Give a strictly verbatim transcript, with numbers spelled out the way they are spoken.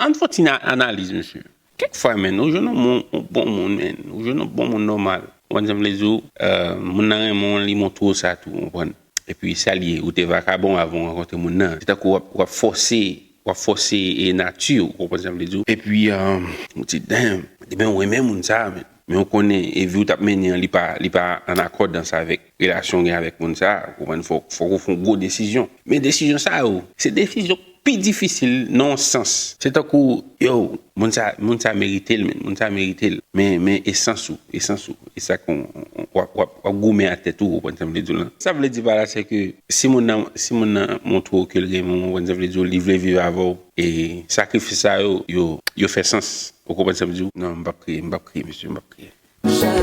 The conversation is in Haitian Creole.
Ann fè yon ti analiz, mesye. Kèk fwa, menn, ou jwenn yon bon, yon bon moun, menn. Ou jwenn yon bon moun nòmal. Ou konprann sa m vle di w? Moun nan renmen w, li montre w sa tou, ou konprann? Epi sa l ye, ou te vakabon avan w rankontre moun nan. Se tankou w ap, w ap fòse, w ap fòse e nati, ou konprann sa m vle di w? Epi, ou di, damn, demen ou renmen moun sa, menn. Men ou konnen, e vi w t ap mennen an, li pa, li pa an akòdans avèk relasyon w gen avèk moun sa, ou konprann? Fòk, fòk ou fè yon gwo desizyon. Men desizyon sa yo, se desizyon pi difisil nan yon sans. Se tankou, yo, moun sa, moun sa merite l, menn, moun sa merite l. Men, men esans ou, esans ou. E sa k w ap, w ap, w ap goumen a tèt ou, ou konprann sa m vle di w lan. Sa m vle di pa la, se ke si moun nan, si moun nan montre w ke l renmen w, ou konprann sa m vle di w, li vle viv avè w, e sakrifis sa yo, yo, yo fè sans. Ou konprann sa m di w? Non, m p ap kriye, m p ap kriye, mesye, m p ap kriye.